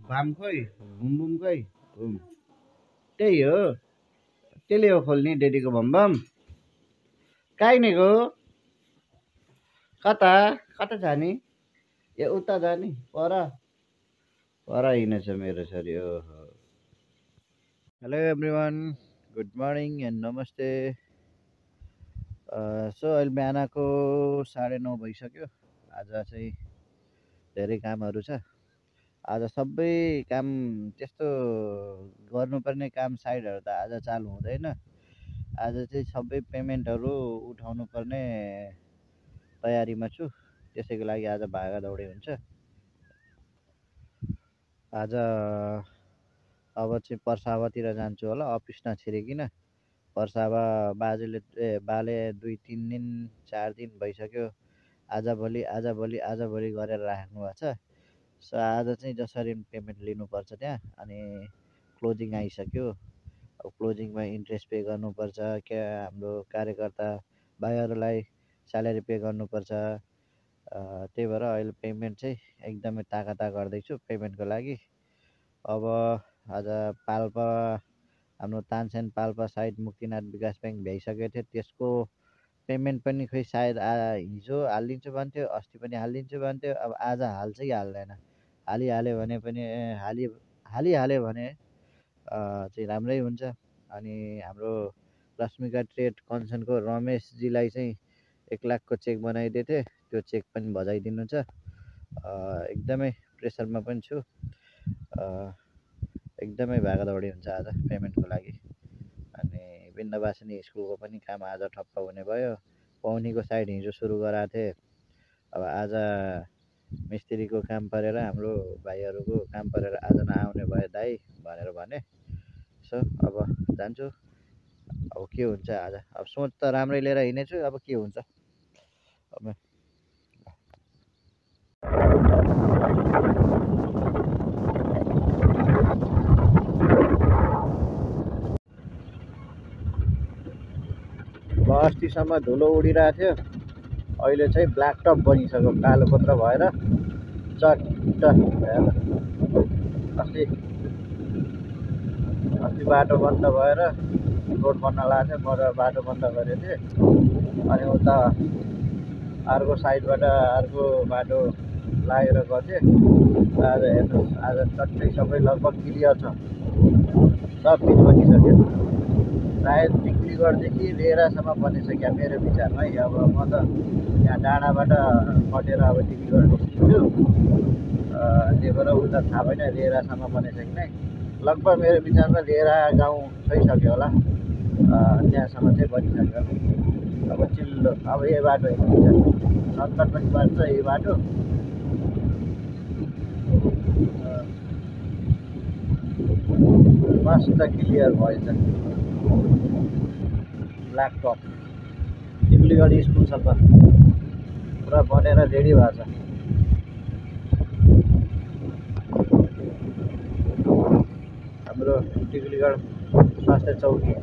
भाम खोइ बुम खोइ घुम त्यही हो त्यसले हो खोल्ने डेडीको भमभम काइनेको कता कता जाने ए उता जाने पर हिँडेछ मेरो छोरी ओहो hello everyone good morning and नमस्ते सो अहिले बिहानको 9:30 भइसक्यो आज चाहिँ धेरै कामहरू छ आज सबै काम त्यस्तो गर्नुपर्ने काम साइडहरू त आज चालु हुँदैन आज चाहिँ सबै पेमेन्टहरू उठाउनु पर्ने तयारीमा छु त्यसैको लागि आज भागादौडी हुन्छ आज अब चाहिँ पर्सावातिर जान्छु होला अफिस नछिरिकन पर्सावा बाले 2-3 दिन 4 दिन भइसक्यो आज भोलि गरेर राख्नु भएको छ सो आज चाहिँ जसरी पेमेन्ट लिनुपर्छ त्यहाँ अनि क्लोजिङ आइसक्यो अब क्लोजिङमा इन्ट्रेस्ट पे गर्नुपर्छ क्या हाम्रो कार्यकर्ता भाइहरूलाई स्यालेरी पे गर्नुपर्छ त्यही भएर अहिले पेमेन्ट चाहिँ एकदमै ताका गर्दैछु पेमेन्टको लागि अब आज पाल्पा हाम्रो तानसेन पाल्पा साइड मुक्तिनाथ विकास ब्याङ्क भ्याइसकेको थियो त्यसको पेमेन्ट पनि खोइ सायद हिजो हालिदिन्छु भन्थ्यो अस्ति पनि हालिदिन्छु भन्थ्यो अब आज हाल्छ कि हाल्दैन हालिहाल्यो भने पनि हालिहाल्यो भने चाहिँ राम्रै हुन्छ अनि हाम्रो रश्मिका ट्रेड कन्सर्नको रमेशजीलाई चाहिँ 1 लाखको चेक बनाइदिएको थिएँ त्यो चेक पनि बजाइदिनु छ एकदमै प्रेसरमा पनि छु एकदमै भागादौडी हुन्छ आज पेमेन्टको लागि अनि बिन्दवासिनी स्कुलको पनि काम आज ठप्प हुने भयो पौनीको साइड हिजो सुरु गराएको थिएँ अब आज मिस्त्रीको काम परेर हाम्रो भाइहरूको काम परेर आज नआउने भयो दाइ भनेर भने सो अब जान्छु अब के हुन्छ आज अब सोच त राम्रै लिएर हिँडेछु अब के हुन्छ अब अस्तिसम्म धुलो उडिरहेको थियो अहिले चाहिँ ब्ल्याक टप बनिसक्यो कालो पत्र भएर चट्ट अस्ति बाटो बन्द भएर रोड बन्न लागेको थियो म बाटो बन्द गरेको थिएँ अनि उता अर्को साइडबाट अर्को बाटो लागेर गएको थिएँ आज हेर्नुहोस् आज चट्टै सबै लगभग क्लियर छ सब पिच बनिसक्यो सायद टिक्लीगढदेखि रेरासम्म बनिसक्यो मेरो विचारमा है अब म त यहाँ डाँडाबाट कटेर अब टिक्लीगढ निस्किन्छु त्यही भएर उता थाहा भएन रेरासम्म बनिसक्यो नै लगभग मेरो विचारमा रेरा गाउँ छोइसक्यो होला त्यहाँसम्म चाहिँ बनिसक्यो अब चिल्लो अब यो बाटो हेर्नुहुन्छ सर्टकट पनि बाटो छ यो बाटो मस्त क्लियर भएछ ब्ल्याक टप टिक्लीगढ स्कुलसम्म पुरा बनेर रेडी भएको छ हाम्रो टिक्लीगढ स्वास्थ्य चौकी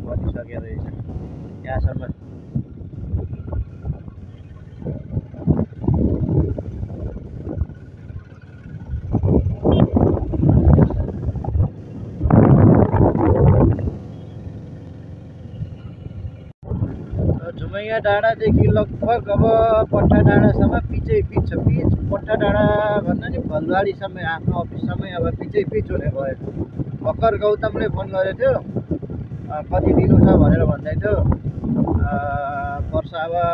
बनिसकेको रहेछ यहाँसम्म झुमैया डाँडादेखि लगभग अब पट्टा डाँडासम्म पिचै पिच छ पिच पट्टा डाँडा भन्दा नि भलवाडीसम्म आफ्नो अफिससम्मै अब पिचै पिच हुने भयो भर्खर गौतमले फोन गरेको थियो कति दिनु छ भनेर भन्दै थियो पर्सावा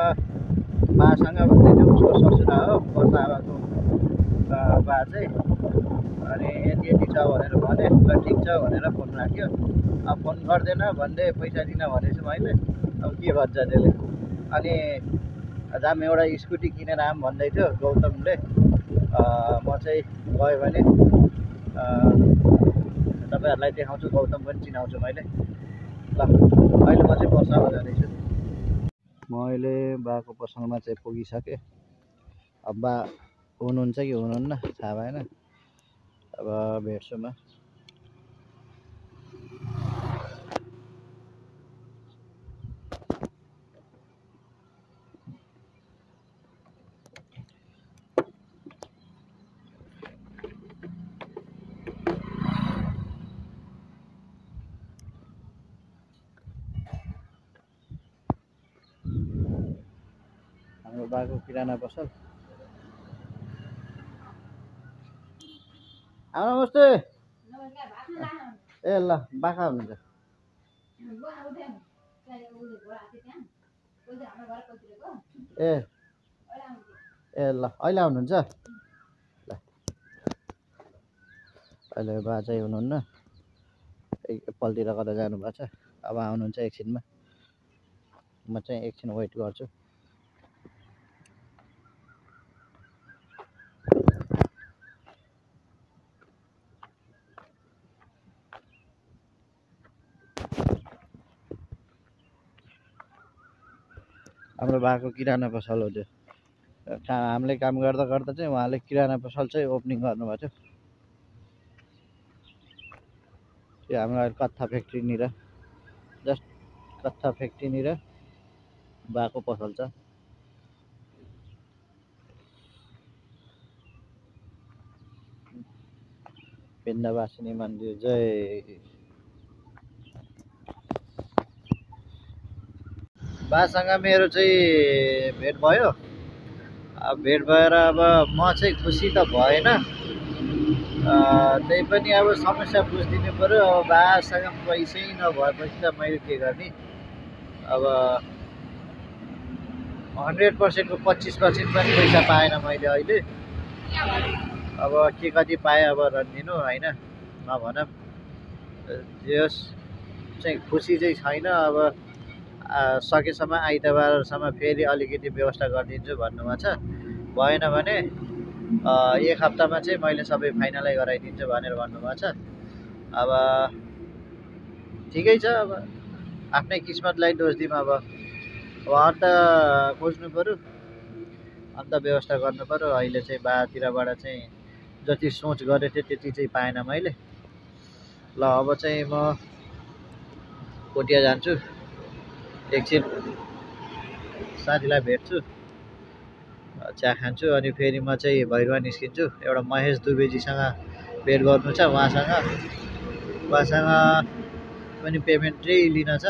बासँग भन्दै थियो उसको ससुरा हो पर्सावाको बा चाहिँ अनि यति छ भनेर भने ल ठिक छ भनेर फोन राख्यो अब फोन गर्दैन भन्दै पैसा दिन भनेछु मैले अब के भन्छ त्यसले अनि जाम एउटा स्कुटी किनेर आम भन्दै थियो गौतमले म चाहिँ गयो भने तपाईँहरूलाई देखाउँछु गौतम पनि चिनाउँछु मैले ल अहिले म चाहिँ पर्सावा जाँदैछु म अहिले बाको पसलमा चाहिँ पुगिसकेँ अब बा हुनुहुन्छ कि हुनुहुन्न थाहा भएन अब भेट्छु म बाको किराना पसल। नमस्ते। ए ल बाखा हुनुहुन्छ ए ए ल अहिले आउनुहुन्छ ल अहिले बा चाहिँ हुनुहुन्न एकपल्टतिर कता जानुभएको छ अब आउनुहुन्छ एकछिनमा म चाहिँ एकछिन वेट गर्छु हाम्रो बाको किराना पसल हो त्यो हामीले काम गर्दा गर्दा चाहिँ उहाँले किराना पसल चाहिँ ओपनिङ गर्नुभएको थियो त्यो हाम्रो कत्था फ्याक्ट्रीनिर जस्ट कत्था फ्याक्ट्रीनिर बाको पसल छ विन्ध्यवासिनी मन्दिर जय बासँग मेरो चाहिँ भेट भयो अब भेट भएर अब म चाहिँ खुसी त भएन त्यही पनि अब समस्या बुझिदिनु पऱ्यो अब बासँग पैसै नभएपछि त मैले के गर्ने अब 100% को 25% पनि पैसा पाएन मैले अहिले अब के कति पाएँ अब रन्दिनु होइन नभनौँ जे होस् चाहिँ खुसी चाहिँ छैन अब सकेसम्म आइतबारसम्म फेरि अलिकति व्यवस्था गरिदिन्छु भन्नुभएको छ भएन भने एक हप्तामा चाहिँ मैले सबै फाइनलै गराइदिन्छु भनेर भन्नुभएको छ अब ठिकै छ अब आफ्नै किस्मतलाई दोष दिउँ अब अन्त खोज्नु पऱ्यो अन्त व्यवस्था गर्नु पऱ्यो अहिले चाहिँ बातिरबाट चाहिँ जति सोच गरेको थिएँ त्यति चाहिँ पाएन मैले ल अब चाहिँ म कोटिया जान्छु एकछिन साथीलाई भेट्छु चिया खान्छु अनि फेरि म चाहिँ भैरवा निस्किन्छु एउटा महेश दुबेजीसँग भेट गर्नु छ उहाँसँग पनि पेमेन्टै लिन छ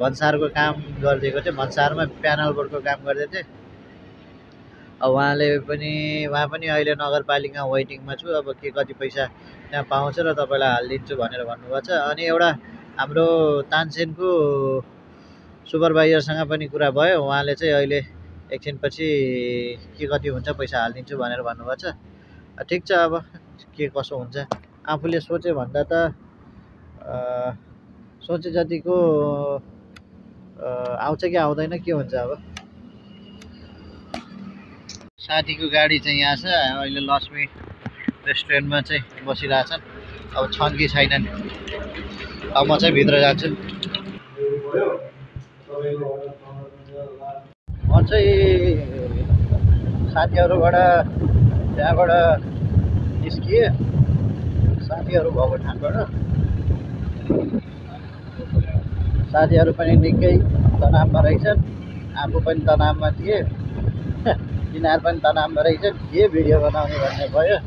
भन्सारको काम गरिदिएको थिएँ भन्सारमा प्यानल बोर्डको काम गर्दै थिएँ उहाँ पनि अहिले नगरपालिका वेटिङमा छु अब के कति पैसा त्यहाँ पाउँछ र तपाईँलाई हालिदिन्छु भनेर भन्नुभएको छ अनि एउटा हाम्रो तानसेनको सुपरभाइजरसँग पनि कुरा भयो उहाँले चाहिँ अहिले एकछिनपछि के कति हुन्छ पैसा हालिदिन्छु भनेर भन्नुभएको छ ठिक छ अब के कसो हुन्छ आफूले सोचे भन्दा त सोचे जतिको आउँछ कि आउँदैन के हुन्छ अब साथीको गाडी चाहिँ यहाँ छ अहिले लक्ष्मी रेस्टुरेन्टमा चाहिँ बसिरहेछन् अब छन् कि छैनन् अब म चाहिँ भित्र जान्छु म चाहिँ साथीहरूबाट त्यहाँबाट निस्किएँ साथीहरू भएको ठाउँबाट साथीहरू पनि निकै तनावमा रहेछन् आफू पनि तनावमा थिए तिनीहरू पनि तनावमा रहेछन् के भिडियो बनाउने भन्ने भयो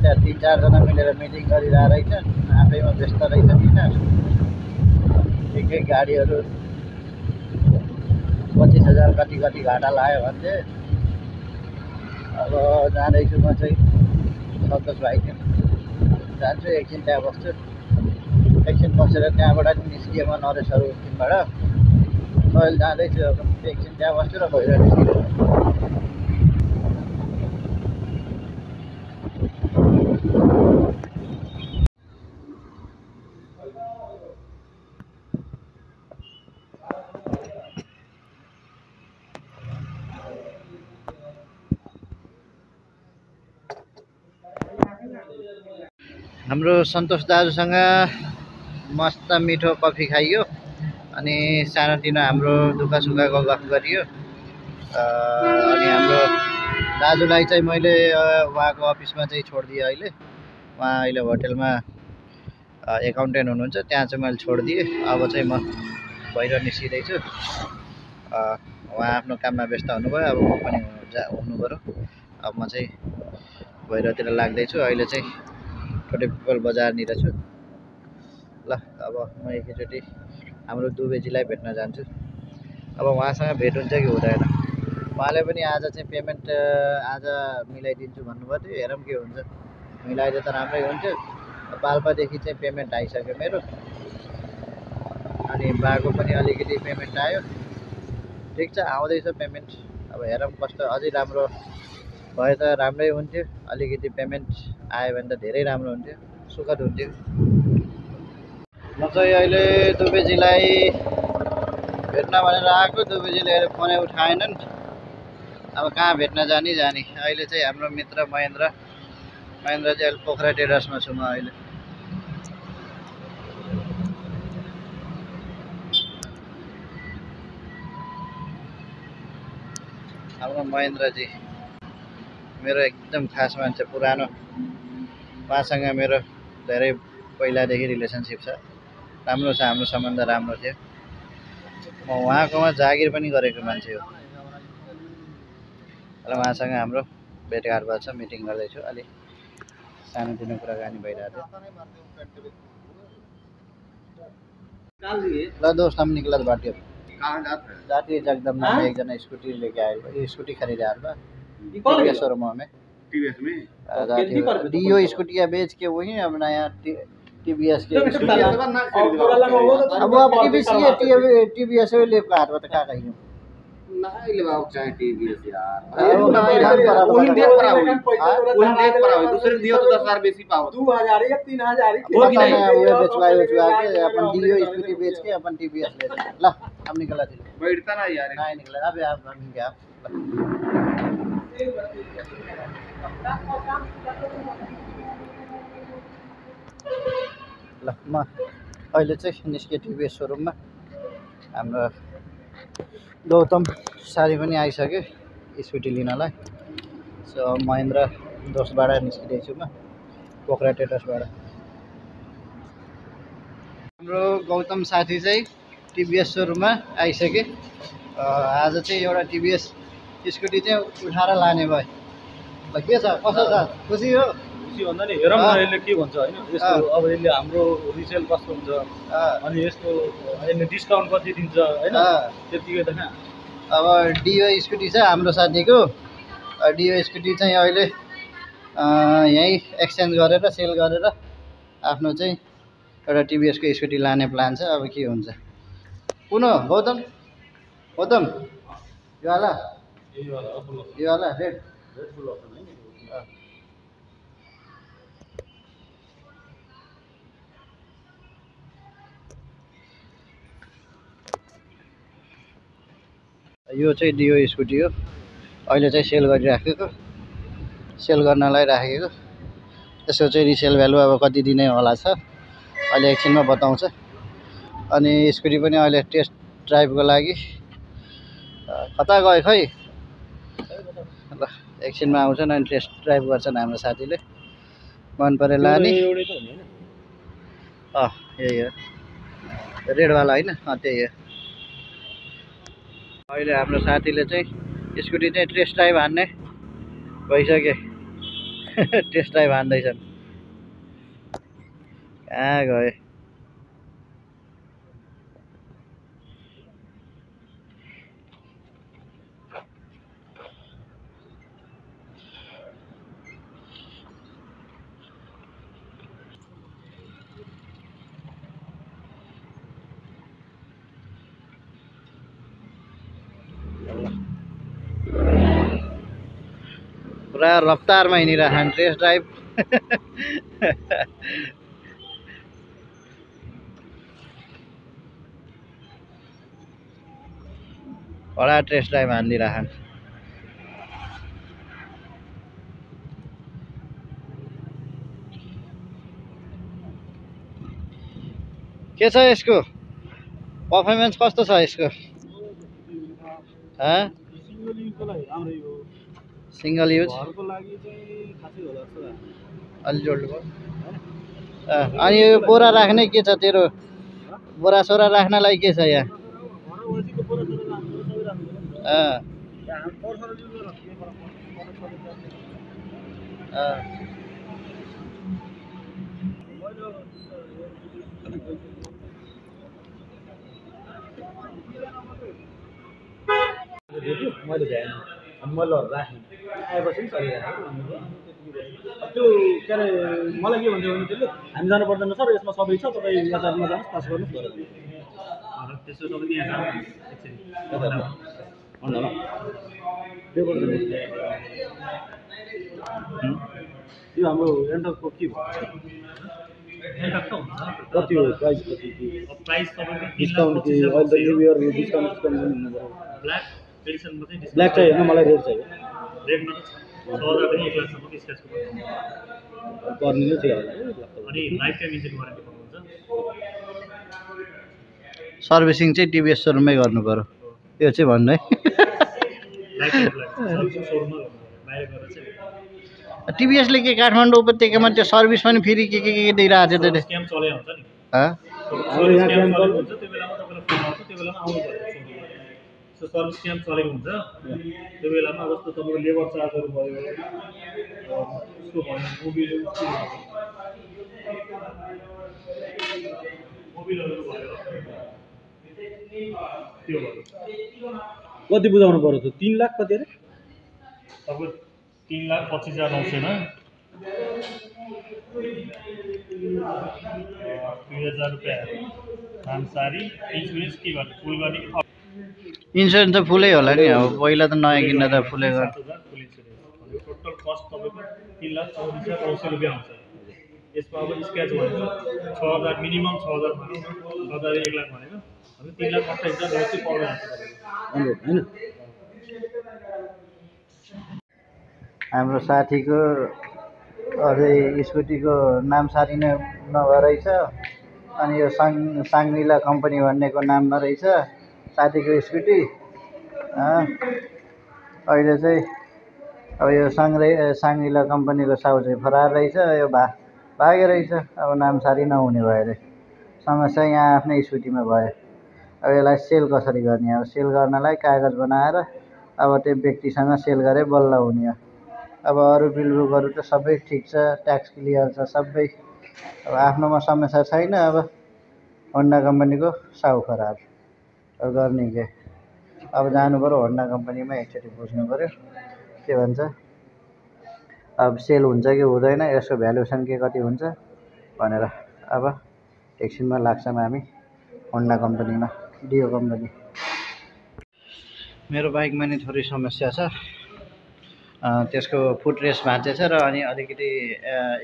त्यहाँ 3-4 जना मिलेर मिटिङ गरिरहेको रहेछन् आफैमा व्यस्त रहेछन् तिनीहरू ठिकै गाडीहरू 25,000 कति घाटा लाग्यो भन्थे अब जाँदैछु म चाहिँ सन्तोष भाइको जान्छु एकछिन त्यहाँ बस्छु एकछिन बसेर त्यहाँबाट निस्किएँ म नरेशहरू टिमबाट अहिले जाँदैछु अब एकछिन त्यहाँ बस्छु र भइरहेको निस्किनु हाम्रो सन्तोष दाजुसँग मस्त मिठो कफी खाइयो अनि सानोतिनो हाम्रो दुःखसुखको गफ गरियो अनि हाम्रो दाजुलाई चाहिँ मैले उहाँको अफिसमा चाहिँ छोडिदिएँ अहिले उहाँ अहिले होटेलमा एकाउन्टेन्ट हुनुहुन्छ त्यहाँ चाहिँ मैले छोडिदिएँ अब चाहिँ म बाहिर निस्किँदैछु उहाँ आफ्नो काममा व्यस्त हुनुभयो अब म पनि हुनु पऱ्यो अब म चाहिँ बाहिरतिर लाग्दैछु अहिले चाहिँ छोटे पिपल बजारनिर छु ल अब म एकैचोटि हाम्रो दुबेजीलाई भेट्न जान्छु। अब उहाँसँग भेट हुन्छ कि हुँदैन। उहाँले पनि आज चाहिँ पेमेन्ट आज मिलाइदिन्छु भन्नुभएको थियो। हेरौँ के हुन्छ। मिलाइदिए त राम्रै हुन्थ्यो। पाल्पादेखि चाहिँ पेमेन्ट आइसक्यो मेरो, अनि बाको पनि अलिकति पेमेन्ट आयो। ठिक छ, आउँदैछ पेमेन्ट। अब हेरौँ कस्तो अझै राम्रो भए त राम्रै हुन्थ्यो। अलिकति पेमेन्ट आयो भने त धेरै राम्रो हुन्थ्यो, सुखद हुन्थ्यो। म चाहिँ अहिले दुबेजीलाई भेट्न भनेर आएको। दुबेजीले अहिले फोनै उठाएनन्। अब कहाँ भेट्न जाने। अहिले चाहिँ हाम्रो मित्र महेन्द्र चाहिँ अहिले पोखरा टेरेसमा छु म अहिले। हाम्रो महेन्द्रजी मेरो एकदम खास मान्छे, पुरानो। उहाँसँग मेरो धेरै पहिलादेखि रिलेसनसिप छ, राम्रो छ, हाम्रो सम्बन्ध राम्रो थियो। म उहाँकोमा जागिर पनि गरेको मान्छे हो र उहाँसँग हाम्रो भेटघाट भएको छ। मिटिङ गर्दैछु, अलि सानोतिनो कुराकानी भइरहेको थियो। ल दोस्त, हम निकला बाटी। कहाँ जाती है? जगदम्बा में एक जना स्कूटी लेके आए, स्कूटी खरीदा यार टीवीएस शोरूम में। टीवीएस में डीओ स्कूटियाँ बेच के वही अपना यहाँ टीवीएस के स्कूटी। अब टीवीएस लेको हाथ में तो क्या कहीं नहीं लेवाओ चाहे टीवीएस यार। वही देख पर दूसरे दियो तो 10,000 बेसी पाओ, 2,000 या 3,000 वो बेचवा के अपन डीओ स्कूटी बेच के अपन टीवीएस ले ला। हम निकला थे, बैठता ना यार, नहीं निकला। अबे आप हम क्या ल म अहिले चाहिँ निस्केँ टिभीएस सोरुममा। हाम्रो गौतम साथी पनि आइसक्यो स्कुटी लिनलाई। सो महेन्द्र दोस्तबाट निस्किँदैछु म पोखरा टेरेसबाट। हाम्रो गौतम साथी चाहिँ टिभीएस सोरुममा आइसके। आज चाहिँ एउटा टिभीएस स्कुटी चाहिँ उठाएर लाने भयो। ल के छ, कसो छ, खुसी हो? खुसी भन्दा नि हेरौँ न यसले के भन्छ हैन। यसको अब यसले हाम्रो रिसेल कस्तो हुन्छ, अनि यसको यसले डिस्काउन्ट कति दिन्छ हैन, त्यतिकै त कहाँ। अब डिओ स्कुटी छ हाम्रो साथीको। डिओ स्कुटी चाहिँ अहिले यही एक्सचेन्ज गरेर सेल गरेर आफ्नो चाहिँ एउटा टिभीएसको स्कुटी लाने प्लान छ। अब के हुन्छ। कुन हो गौतम? गौतम यो वाला रेड फुल अप्सन है। यो चाहिँ डिओ स्कुटी हो। अहिले चाहिँ सेल गरिराखेको, सेल गर्नलाई राखेको। यसको चाहिँ रिसेल भ्यालु अब कति दिने होला छ, अहिले एकछिनमा बताउँछ। अनि स्कुटी पनि अहिले टेस्ट ड्राइभको लागि कता गयो खै। ल एकछिनमा आउँछन् अनि टेस्ट ड्राइभ गर्छन् हाम्रो साथीले। मन परे लाने। यही हो रेडवाला होइन, त्यही हो। अहिले हाम्रो साथीले चाहिँ स्कुटी चाहिँ टेस्ट ड्राइभ हान्ने भइसक्यो। टेस्ट ड्राइभ हान्दैछन्। कहाँ गए? पुरा रफ्तारमा हिँडिरहन् टेस्ट ड्राइभ। बडा टेस्ट ड्राइभ हानिदिइरहन्। के छ यसको पर्फर्मेन्स, कस्तो छ यसको? सिंगल युज अलि जोड्नु भयो। अनि यो बोरा राख्ने के छ तेरो? बोरा सोरा राख्नलाई के छ यहाँ? दियो थियो मैले भ्याएन अनि मैले ल राखेँ आएपछि पनि चलिरहेको त्यो के अरे मलाई के भन्थ्यो भने त्यसले हामी जानु पर्दैन सर यसमा सबै छ तपाईँ यातायातमा जानुहोस् पास गर्नुहोस् गरेर त्यसो तपाईँ यहाँ जानु यो हाम्रो एन्टरको के भयो कति हो प्राइस कति प्राइस तपाईँको डिस्काउन्ट कि अहिले त न्यू इयर डिस्काउन्ट ब्ल्याक एडिसनमा चाहिँ ब्ल्याक चाहियो होइन मलाई रेड चाहियो रेडमा त 6000 पनि 1 लाखसम्मको स्क्र्याचको पर्ने नै थियो अनि लाइफ टाइम इन्जिन वारेन्टी पाउनुहुन्छ सर्भिसिङ चाहिँ टिभीएस सोरुममै गर्नु पर्यो त्यो चाहिँ भन्नु है लाइफ टाइम सर्भिसिङ सोरुममा बाहिर गरेर चाहिँ टिभीएसले के काठमाडौँ उपत्यकामा त्यो सर्भिस पनि फेरि के दिइरहेको थियो त्यो स्क्याम चले हुन्छ नि स्क्याम चलेको हुन्छ त्यो बेलामा तपाईँलाई फोन आउँछ त्यो बेलामा आउनु पर्छ सो सर्भिस स्क्याम चलेको हुन्छ त्यो बेलामा जस्तो तपाईँको लेबर चार्जहरू भयो उसको भयो मोबिलहरू भयो त्यो भयो कति बुझाउनु पर्यो त 3 लाख कति अरे तपाईँको 3,25,900 मा 2000 रुपैयाँ नामसारी इन्सुरेन्स के गर्ने फुल गर्ने इन्सुरेन्स त फुलै होला नि अब पहिला त नयाँ किन्न त फुलै गर्छ फुल इन्सुरेन्स टोटल कस्ट तपाईँको 3,34,900 रुपैयाँ आउँछ यसमा अब स्क्र्याच भनेको 6000 मिनिमम 6000 भन्यो 6000 1 लाख भनेको अब 3,28,900 पाउनु हैन हाम्रो साथीको अझै स्कुटीको नाम सारी नै नभए रहेछ अनि यो साङ्ग्रिला कम्पनी भन्नेको नाममा रहेछ साथीको स्कुटी अहिले चाहिँ अब यो साङ्ग्रिला कम्पनीको साउ चाहिँ फरार रहेछ यो भागे रहेछ अब नाम सारी नहुने भयो अरे समस्या यहाँ आफ्नै स्कुटीमा भयो अब यसलाई सेल कसरी गर्ने अब सेल गर्नलाई कागज बनाएर अब त्यो व्यक्तिसँग सेल गरे बल्ल हुने हो अब अरू बिलबुकहरू त सबै ठिक छ ट्याक्स क्लियर छ सबै अब आफ्नोमा समस्या छैन अब होन्डा कम्पनीको साउ खराब अब गर्ने के अब जानु पऱ्यो होन्डा कम्पनीमा एकचोटि बुझ्नु पऱ्यो के भन्छ अब सेल हुन्छ कि हुँदैन यसको भ्यालुएसन के कति हुन्छ भनेर अब एकछिनमा लाग्छौँ हामी होन्डा कम्पनीमा डियो कम्पनी मेरो बाइकमा नि थोरै समस्या छ त्यसको फुट रेस्ट भाँचेछ र अनि अलिकति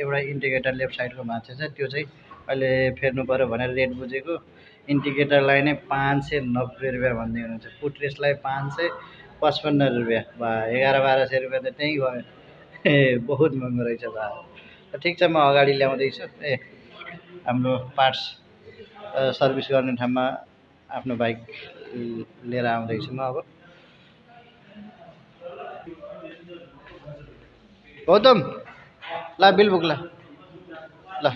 एउटा इन्डिकेटर लेफ्ट साइडको भाँचेछ त्यो चाहिँ अहिले फेर्नु पऱ्यो भनेर रेट बुझेको इन्डिकेटरलाई नै 590 रुपियाँ भन्दै हुनुहुन्छ फुट रेस्टलाई 555 रुपियाँ बा 1100-1200 रुपियाँ त त्यहीँ गयो बहुत महँगो रहेछ बा ठिक छ म अगाडि ल्याउँदैछु हाम्रो पार्ट्स सर्भिस गर्ने ठाउँमा आफ्नो बाइक लिएर आउँदैछु म अब गौतम ला बिल बुक ला ल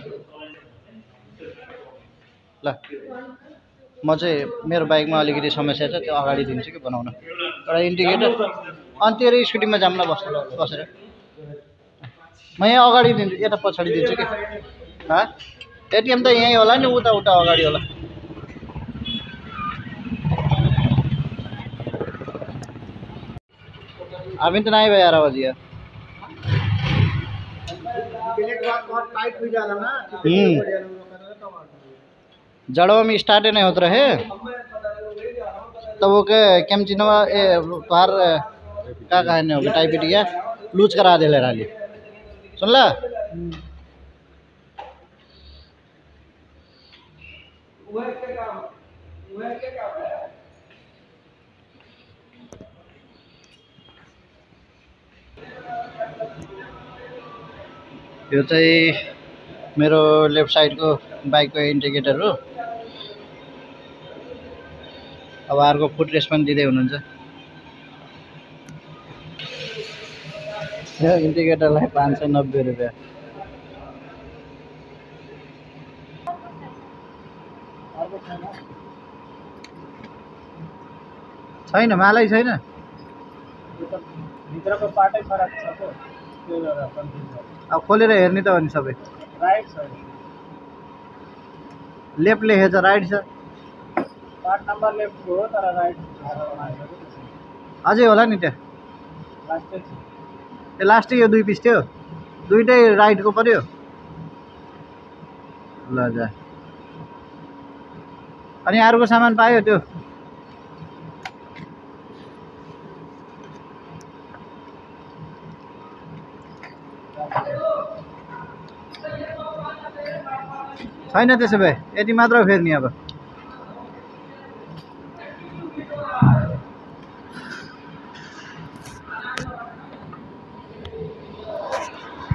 म चाहिँ मेरो बाइकमा अलिकति समस्या छ त्यो अगाडि दिन्छु कि बनाउन एउटा इन्डिकेटर अनि तेरो स्कुटीमा जाम न बसेर म यहाँ अगाडि दिन्छु यता पछाडि दिन्छु कि एटिएम त यहीँ होला नि उता अगाडि होला अभी तो नहीं यार आवाज यार जड़ों में स्टार्ट नहीं होता रहे तो वो क्या चिन्ह बाहर क्या कहने होगा टाइप इटिया लूज करा दे ले रहा सुन ला यो चाहिँ मेरो लेफ्ट साइडको बाइकको इन्डिकेटर हो अब अर्को फुट रेस्ट पनि दिँदै हुनुहुन्छ यो इन्डिकेटरलाई 590 रुपियाँ छैन मालै छैन भित्रको पार्टै खराब छ त त्यो गरेर कन्फ्युज भयो अब खोलेर हेर्ने त हो नि सबै राइट छ लेफ्ट लेखेछ राइट छ पार्ट नम्बर लेफ्ट हो तर राइट अझै होला नि त्यहाँ त्यो लास्टै यो 2 पिस थियो दुईटै राइटको पर्यो ल जा अनि अर्को सामान पायो त्यो छैन त्यसो भए यति मात्र फेर्ने अब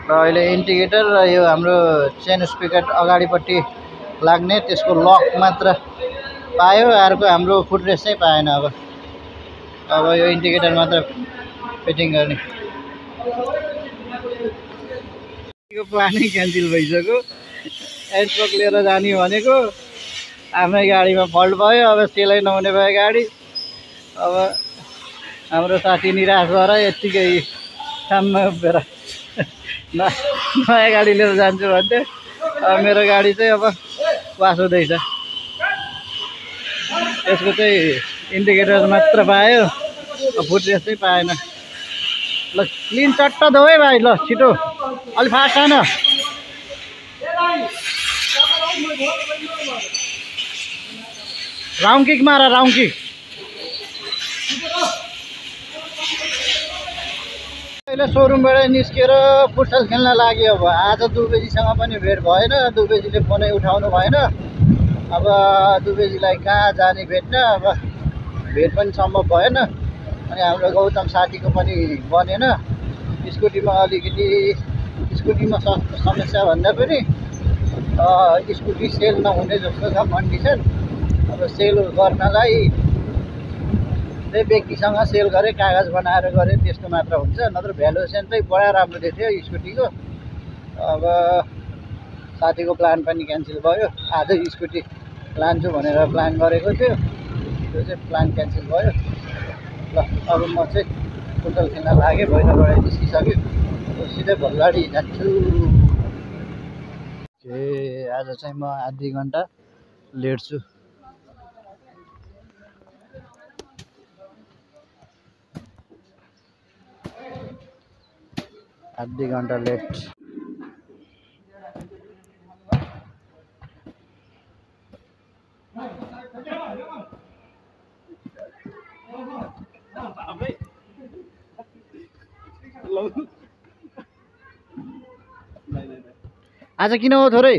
र अहिले इन्डिकेटर र यो हाम्रो चेन स्पिकर अगाडिपट्टि लाग्ने त्यसको लक मात्र पायो अर्को हाम्रो फुटरेस्ट चाहिँ पाएन अब यो इन्डिकेटर मात्र फिटिङ गर्ने यो प्लानै क्यान्सल भइसक्यो एन्ट्रक लिएर जाने भनेको आफ्नै गाडीमा फल्ट भयो अब सेलै नहुने भयो गाडी अब हाम्रो साथी निराश भएर यत्तिकै काममा उभिएर नयाँ गाडी लिएर जान्छु भन्थ्यो अब मेरो गाडी चाहिँ अब वास हुँदैछ यसको चाहिँ इन्डिकेटर मात्र पायो फुटरेस्ट चाहिँ पाएन ल क्लिन चट्ट दो है भाइ ल छिटो अलि फास्ट छैन राउन्ड किक मार राउन्ड किक अहिले सोरुमबाट निस्केर फुटसल खेल्न लाग्यो अब आज दुबेजीसँग पनि भेट भएन दुबेजीले फोनै उठाउनु भएन अब दुबेजीलाई कहाँ जाने भेट्न अब भेट पनि सम्भव भएन अनि हाम्रो गौतम साथीको पनि बनेन स्कुटीमा अलिकति स्कुटीमा समस्या भन्दा पनि स्कुटी सेल नहुने जस्तो छ कन्डिसन अब सेल गर्नलाई त्यही व्यक्तिसँग सेल गरे कागज बनाएर गरे त्यस्तो मात्र हुन्छ नत्र भ्यालुएसन चाहिँ बडा राम्रो थियो स्कुटीको अब साथीको प्लान पनि क्यान्सल भयो आज स्कुटी लान्छु भनेर प्लान गरेको थियो त्यो चाहिँ प्लान क्यान्सल भयो ल अब म चाहिँ फुटबल खेल्न लागेँ भैरवबाट निस्किसक्यो सिधै भलगाडी जान्छु आज चाहिँ म आधी घन्टा लेट छु आधी घन्टा लेट आज किन हो थोरै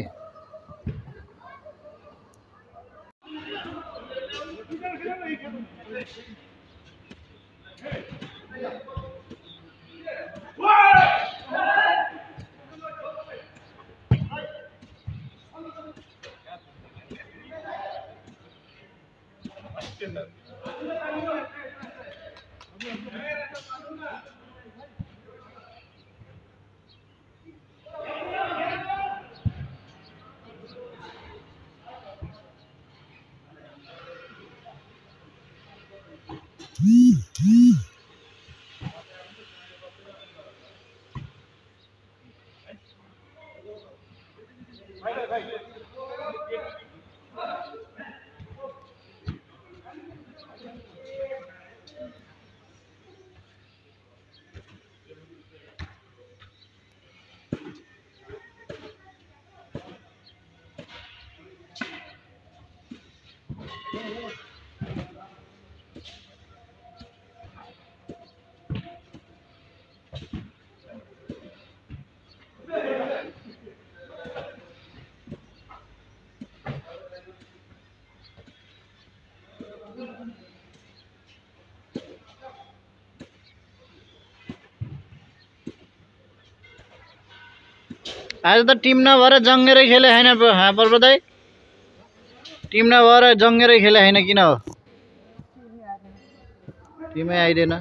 आज त टिम नभएर जङ्गेरै खेले हैन पर्व दाइ टिम नभएर जङ्गेरै खेले हैन किन हो टिमै आइदैन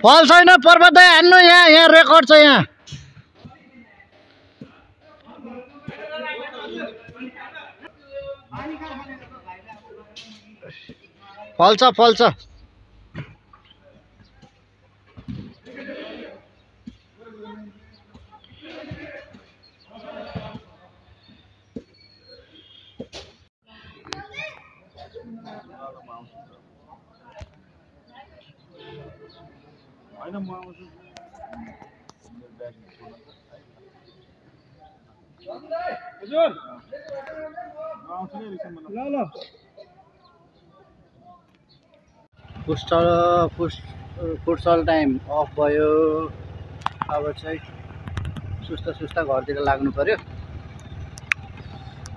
फल छैन पर्व दाइ हान्नु यहाँ रेकर्ड छ यहाँ फल्छ होइन म आउँछु हजुर आउँछु नि रिसेन्टमा ल फुटसल टाइम अफ भयो। अब चाहिँ सुस्ता घरतिर लाग्नु पर्यो।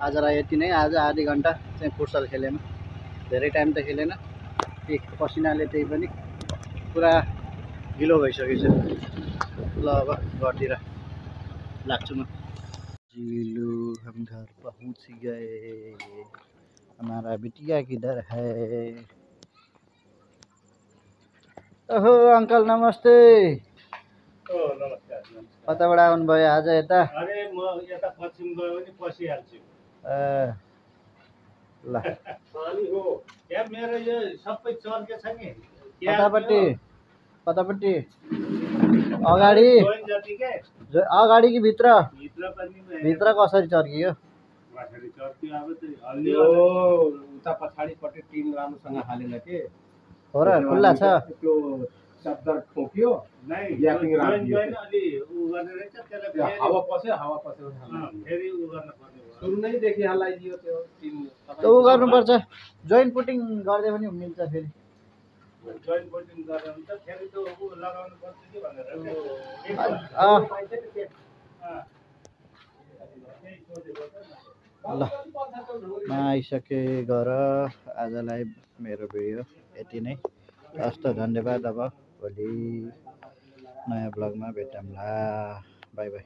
आजलाई यति नै। आज आधी घन्टा चाहिँ फुटसल खेलेन, धेरै टाइम त खेलेन। पसिनाले त्यही पनि पुरा गिलो भइसकेछ। ल अब घरतिर लाग्छु म। जिलु हम घर पहुँच गए, हमारा बिटिया किधर है? ओहो अंकल नमस्ते। नमस्कार। कताबाट आउनुभयो आज यता? अरे म यता पश्चिम गयो भने पसिहाल्छु। ल पानी हो यहाँ मेरो यो सबै चर्के छ नि। कतापट्टि अगाडि अगाडि कि भित्र? भित्र कसरी चर्कियो? उता पछाडिपट्टि टिन राम्रोसँग हालेन के हो र? खुल्ला छ? त्यो चद्दर ठोक्यो, ग्यापिङ राखियो। हावा पस्यो फेरि उ गर्न पर्ने भयो। सुरु नै देखि हालाइदियो त्यो टिन। त्यो उ गर्नुपर्छ, जोइन्ट पुटिङ गर्दै पनि मिल्छ। फेरि जोइन्ट पुटिङ गरेर हुन्छ, फेरि त्यो उ लगाउनु पर्छ कि भनेर ल म आइसके घर। आजलाई मेरो भिडियो यति नै। हस् त, धन्यवाद। अब भोलि नयाँ ब्लगमा भेटौँला। By by.